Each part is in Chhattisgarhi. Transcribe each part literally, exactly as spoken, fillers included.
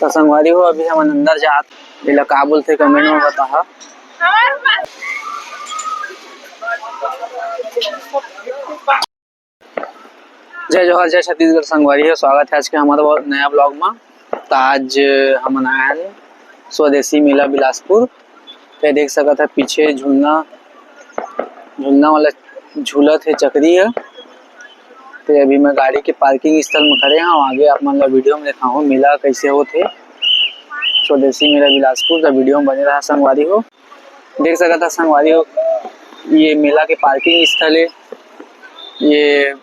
त संगवारी हो, अभी हमन अंदर जात, एला का बोलथे, comment में बताहा। जय जोहार, जय छत्तीसगढ़ संगवारी हो, स्वागत है आज के हमारे बहुत नया vlog में। त आज हमन आए हन स्वदेशी मेला बिलासपुर। ये देख सकत है पीछे झूलना, झूलना वाला झूलत हे चकरी ह। तो अभी मैं गाड़ी के parking स्थल में खड़े हूँ, आगे आप मन ला video में दिखाऊँ मेला कैसे होथे। स्वदेशी मेला बिलासपुर का video में बने रहा संगवारी हो। देख सकत ह संगवारी हो, ये मेला के parking स्थल है। ये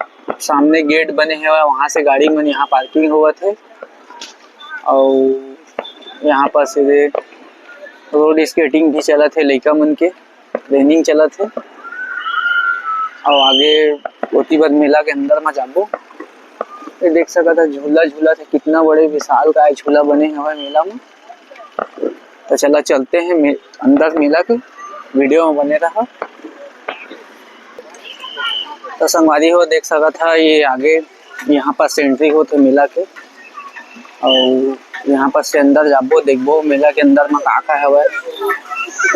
सामने gate बने हुए, वहाँ से गाड़ी मन यहाँ parking होवत है। और यहाँ पर सीधे road skating भी चलत है लइका मन के। Training चलत हे। अउ आगे ओती बर मेला के अंदर म जाबो। ये देख सकत ह झूला झूलत हे, कितना बड़े विशाल काय झूला बने हवय मेला म। तो चला चलते हैं मे-, अंदर मेला के, video म बने रहा। तो संगवारी हो देख सकत ह ये आगे यहाँ पास entry होत हे मेला के, अउ यहाँ पास से अंदर जाबो, देखबो मेला के अंदर म का का हवय।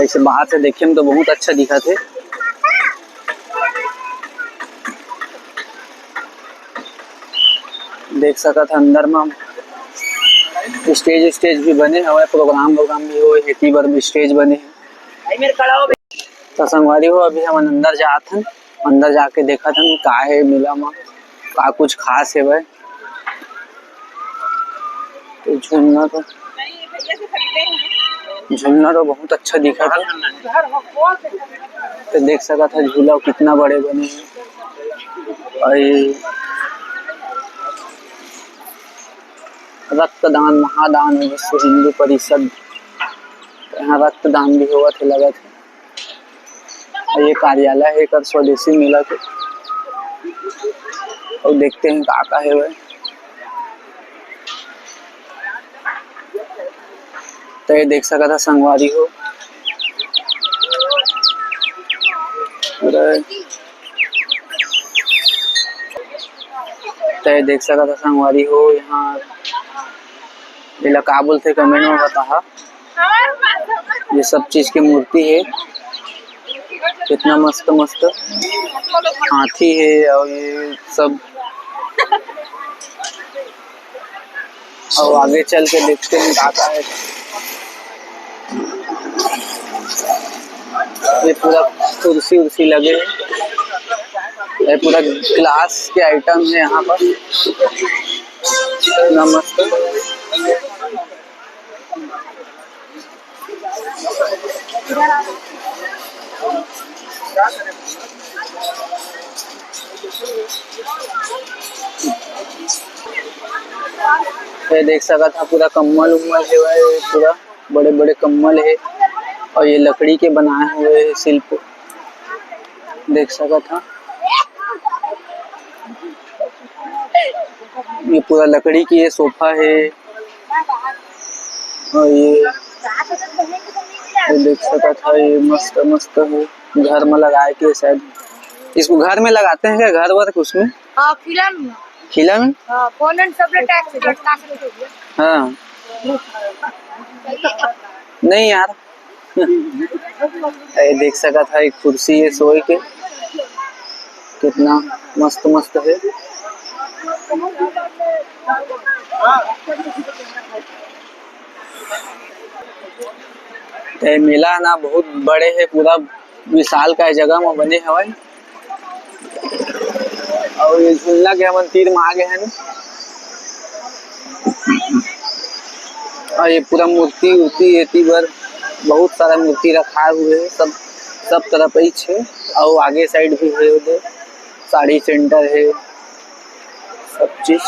ऐसे बाहर से देखे म तो बहुत अच्छा दिखत हे। देख सकत ह अंदर म stage stage भी बने हवय, program वोग्राम भी होय, एती बर भी stage बने हे। तो संगवारी हो, अभी हमन अंदर जात हन, अंदर जाके देखत हन का हे मेला म, का कुछ खास हेवय। तो झूलना तो, झूलना तो बहुत अच्छा दिखत हे। तो देख सकत ह झूला कितना बड़े बने हे। अउ ये रक्तदान महादान विश्व हिंदू परिषद, यहाँ रक्तदान भी होवत हे लगत हे। अउ ये कार्यालय हे एकर स्वदेशी मेला के। अउ देखते हैं का का हेवय। तो ये देख सकत ह संगवारी हो, पूरा तो ये देख सकत ह संगवारी हो, यहाँ एला का बोलथे comment में बताहा। ये सब चीज के मूर्ति हे, कितना मस्त मस्त हाथी हे अउ ये सब। अउ आगे चल के देखते हैं का का हे। ये पूरा कुर्सी उर्सी लगे हे, ये पूरा glass के item हे यहाँ पर। इतना मस्त। ये देख सकत ह पूरा कम्बल उम्बल हेवय, पूरा बड़े बड़े कम्बल हे अउ ये लकड़ी के बनाए हुए शिल्प देख सकत ह। ये पूरा लकड़ी के ये sofa हे अउ ये, ये देख सकत ह, ये मस्त मस्त हे, घर में लगाए के शायद, इसको घर में लगाते हैं क्या, घर वर उसमें? हाँ, खिला में। खिला में? हाँ, फोन एंड सब ले टैक्स है, बस का सकते हो? हाँ। नहीं यार, ये देख सकत ह, एक कुर्सी हे सोए के, कितना मस्त मस्त हे। ये मेला ना बहुत बड़े हे, पूरा विशाल काय जगह म बने हवय। अउ ये झूलना के हमन तीर म आ गे हन। अउ ये पूरा मूर्ति उर्ति एती बर बहुत सारा मूर्ति रखाए हुए हे, सब, सब तरफ एच हे। अउ आगे side भी हे, ओदे साड़ी center हे, सब चीज।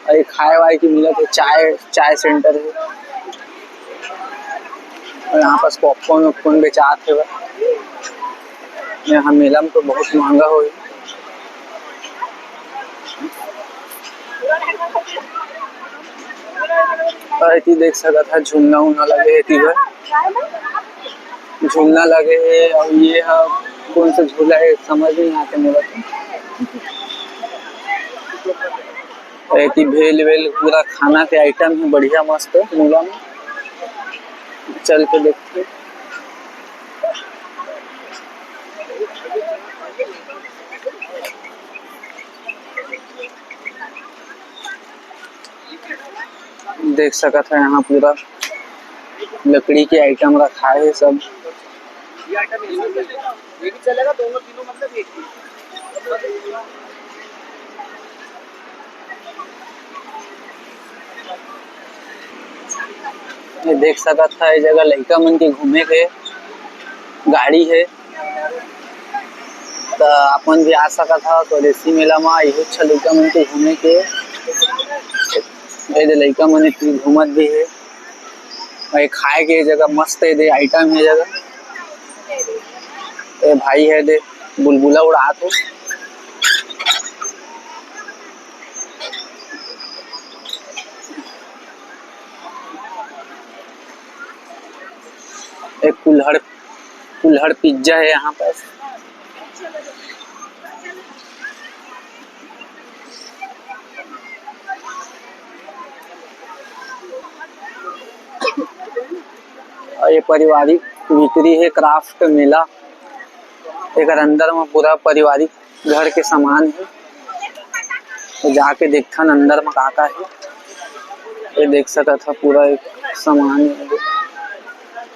अउ ये खाए वाए के मिलत हे, चाय, चाय center हे। अउ यहाँ पास popcorn वॉपकॉर्न बेचात हे। यहाँ मेला में तो बहुत महंगा होही। अउ एती देख सकत ह झूलना उलना लगे हे एती बर। झूलना लगे हे अउ ये ह कौन सा झूला हे समझ नहीं आते मोला तो। एती भेल वेल पूरा खाना के आइटम हे, बढ़िया मस्त मूला में। चल के देखते। देख सकत ह, यहाँ पूरा लकड़ी के आइटम रखाए हे सब। ये देख सकत ह, ये जगह लइका मन के घूमे के गाड़ी हे, त अपन भी आ सकत ह स्वदेशी मेला म। इहू अच्छा लइका मन के घूमे के, ये दे लइका मन घूमत भी हे। अउ ये खाए के जगह मस्त हे, दे आइटम हे जगह। ए भाई हे दे बुलबुला उड़ात हे। एक कुल्हड़, कुल्हड़ पिज्जा हे यहाँ पास। अउ ये पारिवारिक बिक्री हे, क्राफ्ट मेला। एकर अंदर म पूरा पारिवारिक घर के सामान हे, तो जाके देखथन अंदर म का का हे। ये देख सकत ह, पूरा एक सामान हे,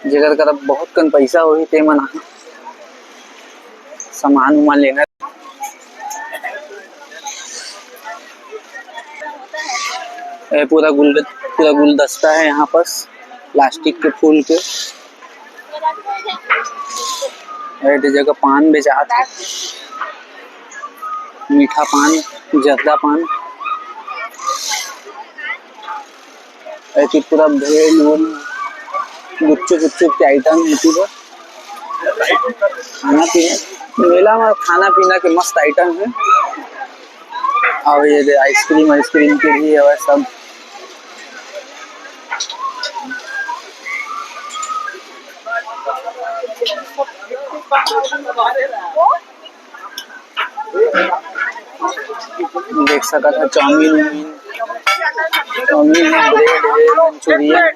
जेकर करा बहुत कन पैसा होही, ते मन आही सामान उमान लेना। ये पूरा गुल-, पूरा गुलदस्ता हे यहाँ पास, प्लास्टिक के फूल के। ए दे जगह पान बेचात हे, मीठा पान, जर्दा पान। एती पूरा भेल उल, गुपचुप उच्चुप के आइटम हे पूरा। खाना पीना, मेला में खाना पीना के मस्त आइटम हे। अउ ये दे आइसक्रीम, आइसक्रीम के भी हवय सब। देख सकत ह चाउमीन, चाउमीन हे, ब्रेड हे, मंचूरियन हे।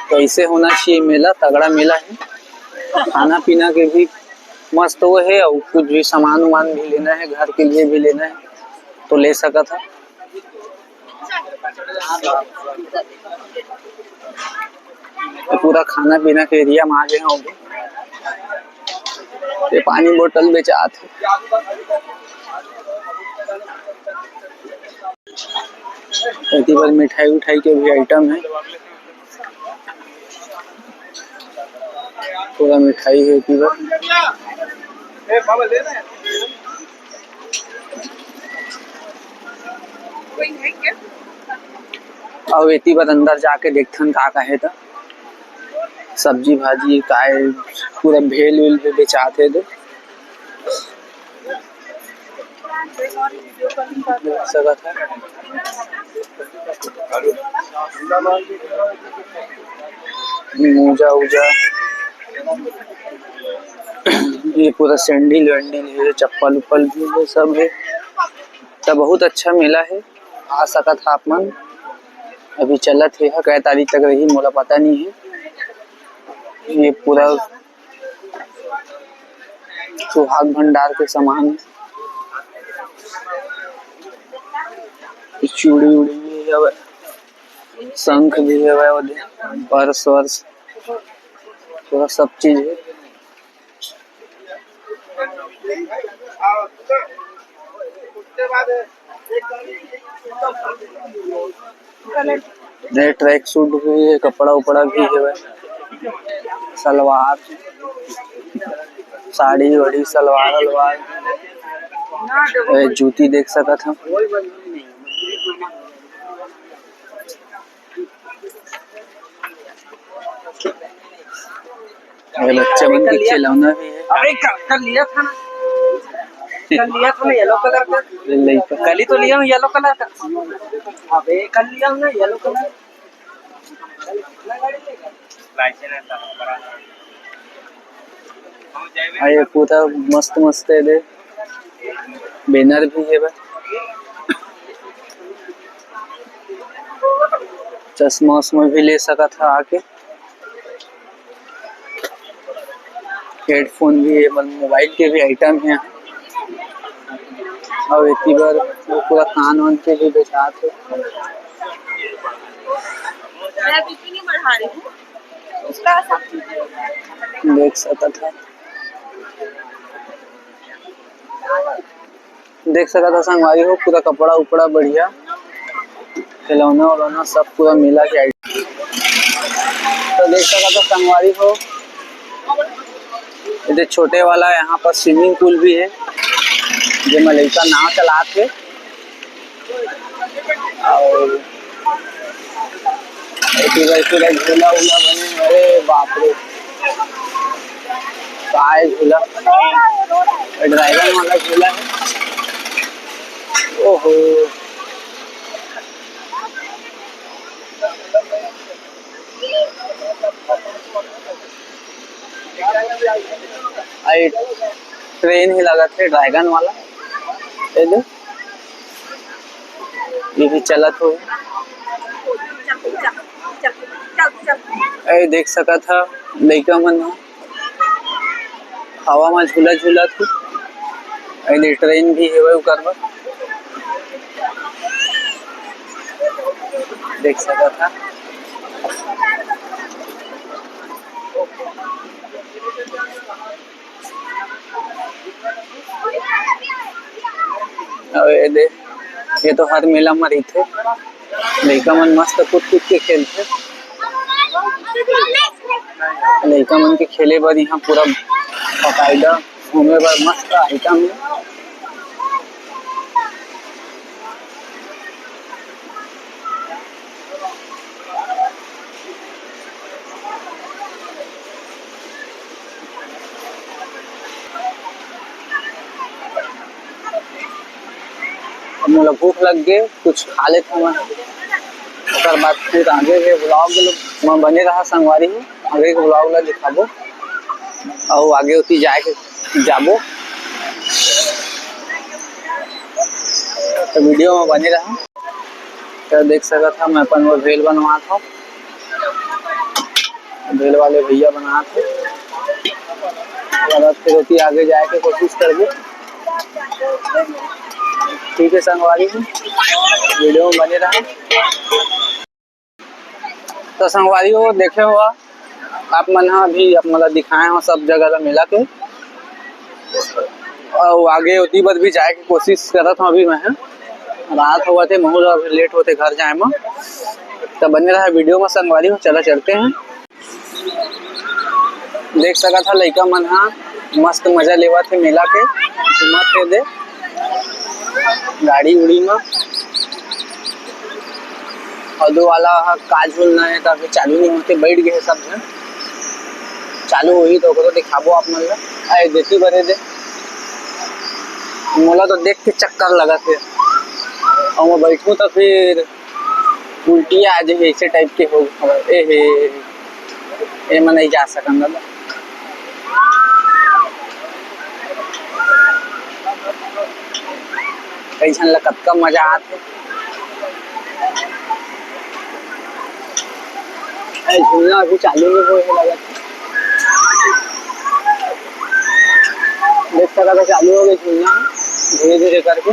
कैसे होना चाहिए मेला, तगड़ा मेला हे। खाना पीना के भी मस्त वो हे, अउ कुछ भी सामान उमान भी लेना हे, घर के लिए भी लेना हे, तो ले सकत ह। पूरा खाना पीना के एरिया में आ गए होंगे। ये पानी बोतल बेचात हे। एती बर मिठाई उठाई के भी आइटम हे, पूरा मिठाई हे एती बर। अउ एती बर अंदर जाके देखथन का का हे त। सब्जी भाजी काय पूरा भेल उल भी बेचात हे दे। देख सकत हे। मोजा उजा, ये पूरा सैंडल वैंडल हे, चप्पल उप्पल भी हे, सब हे। त बहुत अच्छा मेला हे, आ सकत ह आप मन। अभी चलत हे, कै तारीख तक रही मोला पता नहीं हे। ये पूरा सुहाग भंडार के सामान, चूड़ी उड़ी भी हवय, शंख भी हवय, ओदे पर्स वर्स, पूरा सब चीज हे। ये ट्रैक सूट भी हे, कपड़ा उपड़ा भी हे, सलवार, साड़ी वाड़ी, सलवार अलवार, ये जूती देख सकत ह। ये बच्चा मन के खिलौना भी हे। अबे क-, कल लिया था ना, कल लिया था ना येलो कलर का। लइका। कल ही तो लिया हूँ येलो कलर का। अबे कल लिया हूँ ना येलो कलर। आ ये पूरा मस्त मस्त हे दे। बैनर भी हे बा। चश्मा उश्मा भी ले सकत ह आके। हेडफोन भी हे, मतलब मोबाइल के भी आइटम हे। अउ एती बर वो पूरा कान वान के भी बेचात हे। मैं बीपी नहीं बढ़ा रही हूँ, उसका सब चीजें देख सकत ह। देख सकत ह संगवारी हो, पूरा कपड़ा उपड़ा बढ़िया, खिलौना उलौना सब पूरा मेला के आइटम। तो देख सकत ह संगवारी हो, एदे छोटे वाला यहाँ पर स्विमिंग पूल भी हे, जेमा लइका नाव चलात हे। अउ एती बर पूरा झूला उला बने हे। अरे बाप रे, काय झूला, ड्रैगन वाला झूला हे। ओहो, अई ट्रेन ही लगत हे ड्रैगन वाला। ये दे, ये भी चलत होही। ए देख सकत ह, लइका मन ह हवा म झूला झूलत हे। ए दे, ट्रेन भी हेवय ओकर बर, देख सकत ह। अउ ये दे, ये तो हर मेला म रहिथे, लइका मन मस्त कूद कूद के खेलथे। लइका मन के खेले बर इहाँ पूरा बकायदा घूमे बर मस्त आइटम हे। अब मोला भूख लग गे, कुछ खा लेथव मैं, ओकर बाद फिर आगे के vlog म बने रहा संगवारी हो, आगे के vlog ला दिखाबो अउ आगे ओती जाए के जाबो, तो video म बने रहा। तो देख सकत ह, मैं अपन वो भेल बनवात हव, भेल वाले भैया बनात हे। ओकर बाद फिर ओती आगे जाए के कोशिश करबो। ठीक है संगवारी हो, video म बने रहा। तो संगवारी हो, देखे हो आप मन ह, अभी आप मन ला दिखाए हो सब जगह ला मेला के, अउ आगे ओती बर भी जाए के कोशिश करत हव। अभी मैं ह रात होवत हे, महू ला अभी लेट होथे घर जाए म, त बने रहा video म संगवारी हो। चला चलते हैं। देख सकत ह लइका मन ह मस्त मजा लेवत हे मेला के, घूमत हे दे गाड़ी उड़ी म। अउ दो वाला ह का झूलना हे, त अभी चालू नहीं होते, बैठ गए हे सब झन। चालू होही तो ओकरो दिखाबो आप मन ला। आए देखी बरे दे, मोला तो देख के चक्कर लगत हे, अउ मैं बैठूं तो फिर उल्टी आ जाही, ऐसे type के हो हवय। ए हे, ए मैं नहीं जा सकन दादा। कई झन ला कतका मजा आथे। ए, झूलना अभी चालू नहीं होए हे लगत। देख सकत ह, चालू हो गए झूलना, धीरे धीरे करके।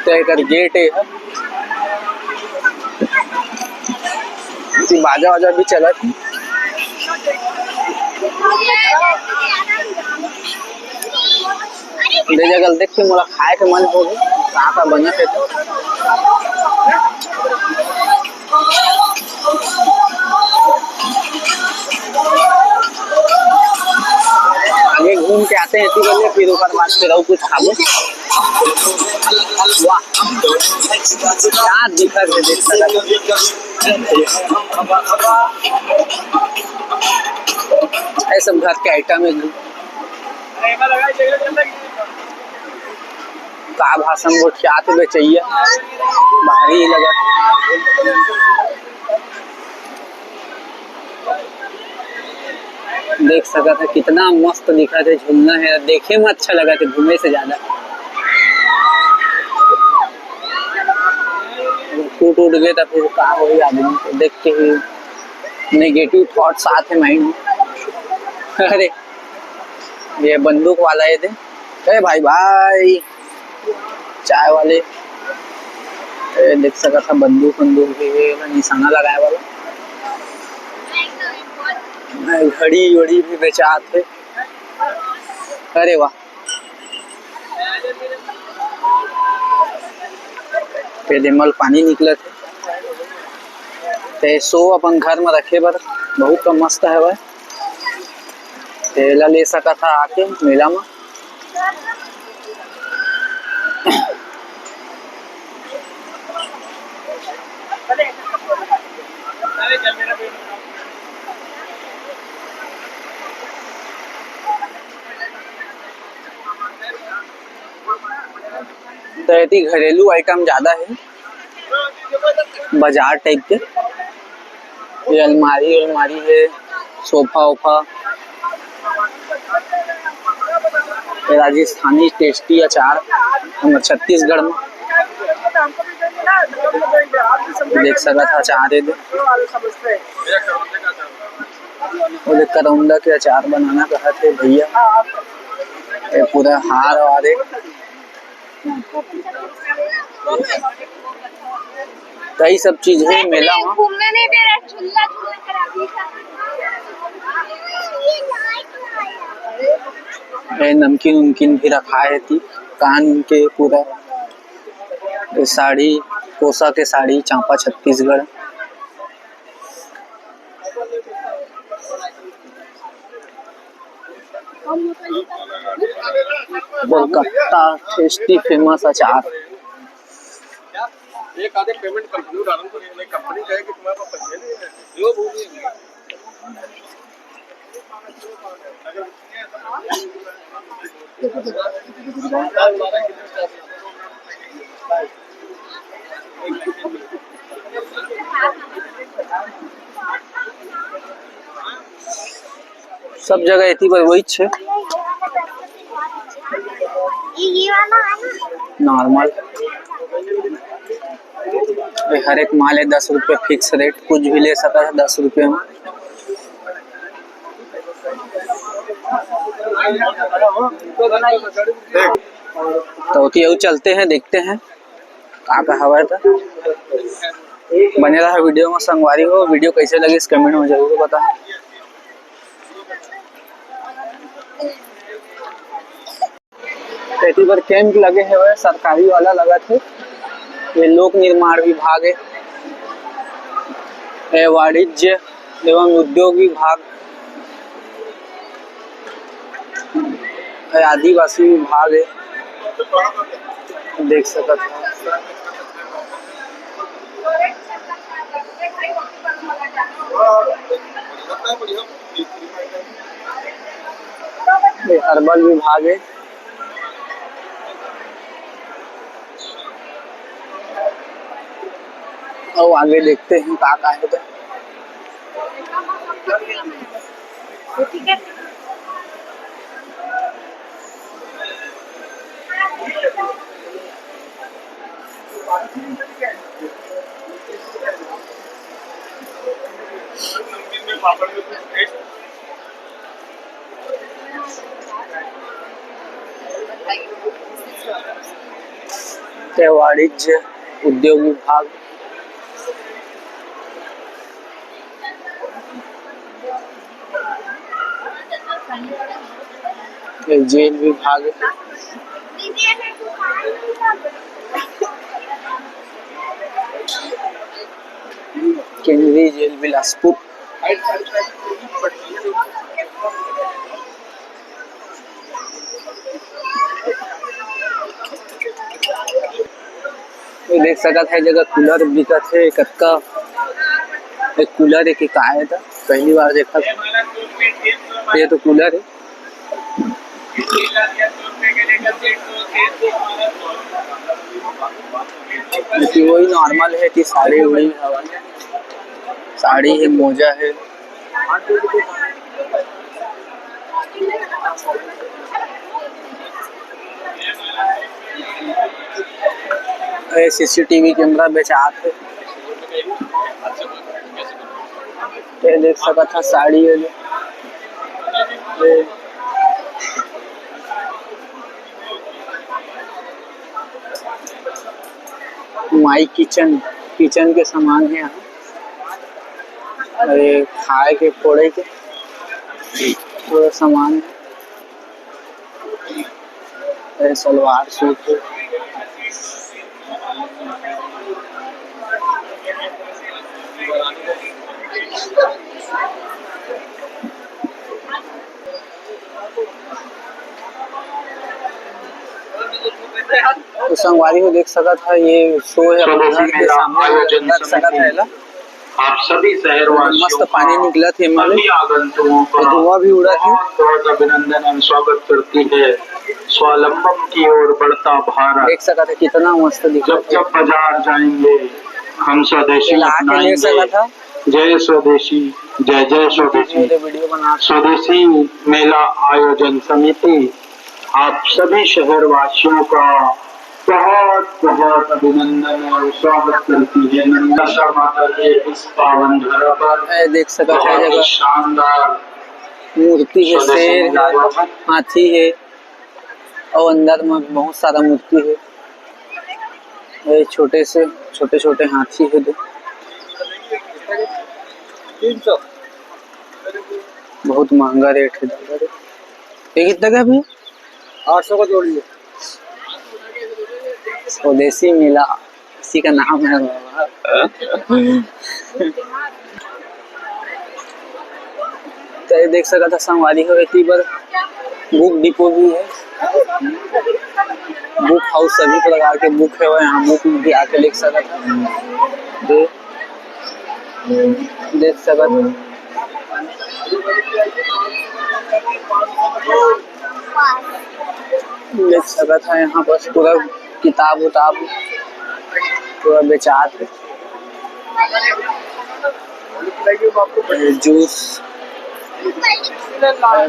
त एकर गेट ए ह। बाजा वाजा भी चलत हे। दे जगह देख के मोला खाए के मन हो गे, का का बनत हे तो। आगे घूम के आते हैं, एती बजे, फिर ओकर बाद फिर अउ कुछ खाबो। वाह, का दिखत हे, देख सकत हे। ये सब घर के आइटम हे। का भाषा म गोठियात हे बेचइया, भारी लगत। देख सकत हे कितना मस्त दिखत हे, झूलना हे, देखे में अच्छा लगत हे घूमे से ज्यादा। टूट उट गए तो फिर का होई, आदमी के देख के ही negative thoughts आथे mind में। अरे ये बंदूक वाला ये दे, ए भाई भाई चाय वाले, ए, देख सकत ह बंदूक बंदूक भी हे, एला निशाना लगाए वाला। ए, घड़ी वड़ी भी बेचात हे। अरे वाह, ए दे मल पानी निकलत हे। ते सो अपन घर में रखे बर बहुत तो मस्त हवय। तेला ले सकत ह आके मेला म। त एती घरेलू आइटम ज्यादा हे, बाजार टाइप के। ये अलमारी, अलमारी हे, सोफा ओफा, ये राजस्थानी टेस्टी अचार हमर छत्तीसगढ़ में देख सकत ह। अचार हे दे, वो देख करौंदा के अचार बनाना कहत हे भैया। ये पूरा हार वार हे। कई सब चीज हे मेला में। घूमने नहीं दे रहा, झूला झूला करा दी। ए, नमकीन उमकीन भी रखा हे ती, कान के पूरा, ए, साड़ी, कोसा के साड़ी, चांपा छत्तीसगढ़। कोलकाता टेस्टी फेमस अचार। एक आधे पेमेंट कंपनी उठा लो, तो ये कंपनी कहे कि तुम्हारे पास पैसे नहीं है, जो भी नहीं है। सब जगह एती बर वही छे। ये, ये वाला है ना? नॉर्मल। ये हर एक माल है दस रुपये फिक्स रेट, कुछ भी ले सकत है दस रुपये में। तो ओती अउ चलते हैं, देखते हैं का का हवय। तो बने रहा वीडियो में संगवारी हो। वीडियो कैसे लगिस कमेंट में जरूर बताओ। एती बर कैंप लगे हवय, सरकारी वाला लगत हे। ये लोक निर्माण विभाग है, ये वाणिज्य एवं उद्योग विभाग, ये आदिवासी विभाग है, देख सकत हो। ये हर्बल विभाग है। और आगे देखते हैं का का है तो। ते वाणिज्य उद्योग विभाग, ये जेल विभाग, केंद्रीय जेल बिलासपुर। ये देख सकत है, जगह कूलर बिकत है, कतका एक कूलर है कि का है, तो पहली बार देखत है। ये तो कूलर है। कि वही नॉर्मल है कि साड़ी उड़ी हवय, साड़ी है, मोजा है। ए, सीसीटीवी कैमरा बेचात हे। ये देख सकत ह साड़ी है। ये माई किचन, किचन के सामान है यहाँ। अरे खाए के फोड़े के पूरा सामान है। ये सलवार सूट है। तो संगवारी हो देख सकत है, ये शो है अपने घर के सामने, रख सकत है एला। आप सभी शहरवासियों मस्त पानी निकलत है, सभी आगंतुकों का धुआं भी उड़त है। बहुत बहुत अभिनंदन एवं स्वागत करती है। स्वावलंबन की ओर बढ़ता भारत। देख सकत है कितना मस्त दिखत है। जब जब बाजार जाएंगे, हम स्वदेशी अपनाएंगे। जय स्वदेशी, जय जय स्वदेशी। वीडियो बना स्वदेशी मेला आयोजन समिति आप सभी शहरवासियों का बहुत बहुत अभिनंदन और स्वागत करती है नंदसा माता के इस पावन धरा पर। ए, देख सकत है बहुत ही जगह शानदार मूर्ति है, स्वदेशी शेर मेला है, आयोजन। हाथी है और अंदर में बहुत सारा मूर्ति है। ये छोटे से छोटे छोटे हाथी है दो। तीन सौ। बहुत महंगा रेट है दादा रे। ये कितना का है भैया? आठ सौ का जोड़ी है। स्वदेशी मेला इसी का नाम है बाबा। तो ये देख सकत ह संगवारी हो, एती बर बुक डिपो भी है, बुक हाउस, सभी प्रकार के बुक है यहाँ, बुक भी आके देख सकत ह। दे-, देख सकत ह। देख सकत ह यहाँ पास पूरा किताब उताब पूरा बेचात हे। जूस,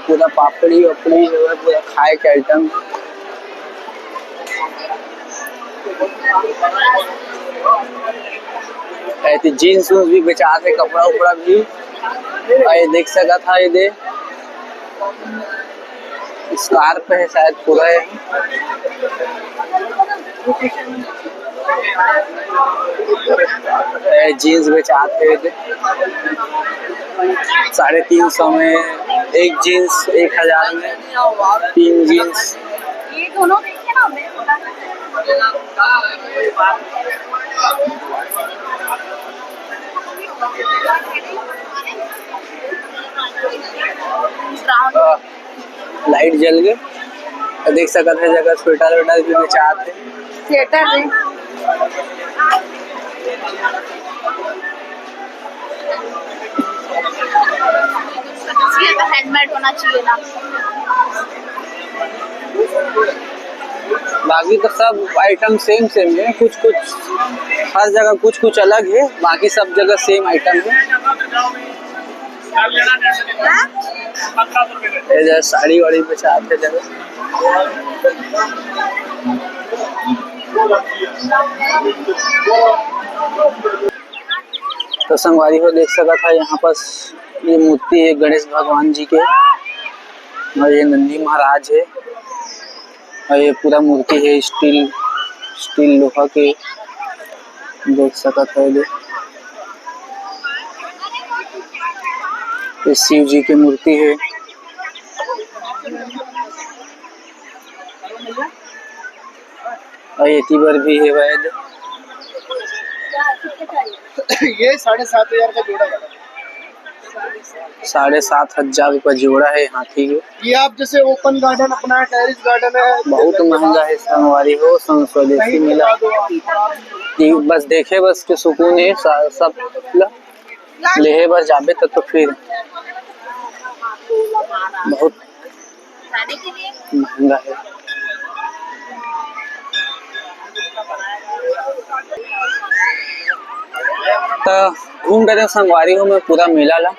पूरा पापड़ी वापड़ी जो है, पूरा खाए के आइटम। ऐसे जींस वींस भी बेचात हे, कपड़ा उपड़ा भी। और ये देख सकत ह, ये दे स्कार्फ है शायद पूरा है। ए, जींस बेचात हे, साढ़े तीन सौ में एक जींस, एक हजार में तीन जींस। ये दोनों देखे ना, मैं बोला था। लाइट जल गए, तो देख सकत है जगह स्वेटर वेटर भी बेचात है। स्वेटर भी। ये तो हैंडमेड होना चाहिए ना। बाकी तो सब आइटम सेम सेम है, कुछ कुछ हर जगह कुछ कुछ अलग है, बाकी सब जगह सेम आइटम है। ये जो साड़ी वाड़ी बेचात हे जगह। तो संगवारी हो देख सकत है यहाँ पास ये मूर्ति है गणेश भगवान जी के और ये नंदी महाराज है। और ये पूरा मूर्ति है स्टील, स्टील लोहा के, देख सकत है ये। ये शिव जी के मूर्ति है। और ये तीबर भी है वैद। ये साढ़े सात हजार का जोड़ा है। साढ़े सात हजार रुपया जोड़ा है हाथी के। ये आप जैसे ओपन गार्डन अपना है, टेरेस गार्डन है, बहुत महंगा है संगवारी हो, संग स्वदेशी मेला। कि बस देखे बस के सुकून है, सा-, सब ला-, लेहे बर जाबे त तो फिर बहुत महंगा है। त घूम डरे संगवारी हो मैं पूरा मेला ला।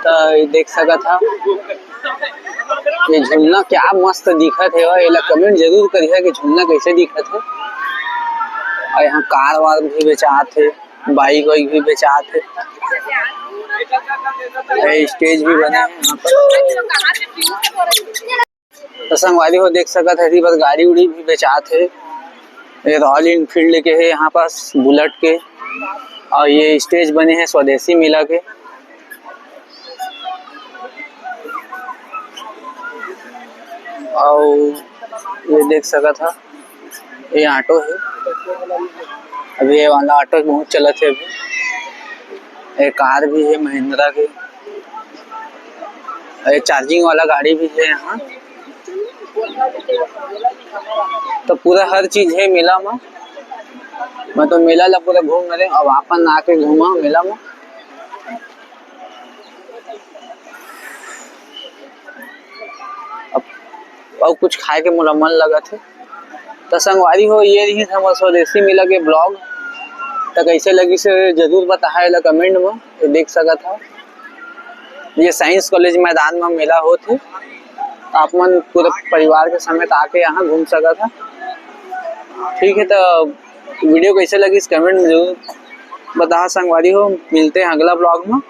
त ये देख सकत हा, ये झूलना क्या मस्त दिखत हे, एला comment जरूर करिहा कि झूलना कैसे दिखत हे। और यहाँ कार वार भी बेचात हे, bike वाइक भी बेचात हे, ये stage भी बने हे यहाँ पर। तो संगवारी हो देख सकत हे, एती बर गाड़ी उड़ी भी बेचात हे। ये Royal Enfield के हे यहाँ पास, Bullet के, और ये stage बने हे स्वदेशी मेला के। और ये देख सकत हा, ये auto हे, अभी ये वाला auto बहुत चलत हे अभी। ये car भी हे Mahindra के, ये charging वाला गाड़ी भी हे यहाँ। तो पूरा हर चीज हे मेला में। मैं तो मेला ला पूरा घूम रहे, अब आपन आके घूमा मेला में। अब अउ कुछ खाए के मोला मन लगत हे। त संगवारी हो, ये रहिस हमर स्वदेशी मेला के vlog। त कैसे लगिस हे जरूर बताहा एला comment में। ये देख सकत हा, ये Science College मैदान में मेला होत हे। आप मन पूरा परिवार के समेत आके यहाँ घूम सकत हा। ठीक है, त video कैसे लगिस comment में जरूर बताहा संगवारी हो। मिलते हैं अगला vlog में।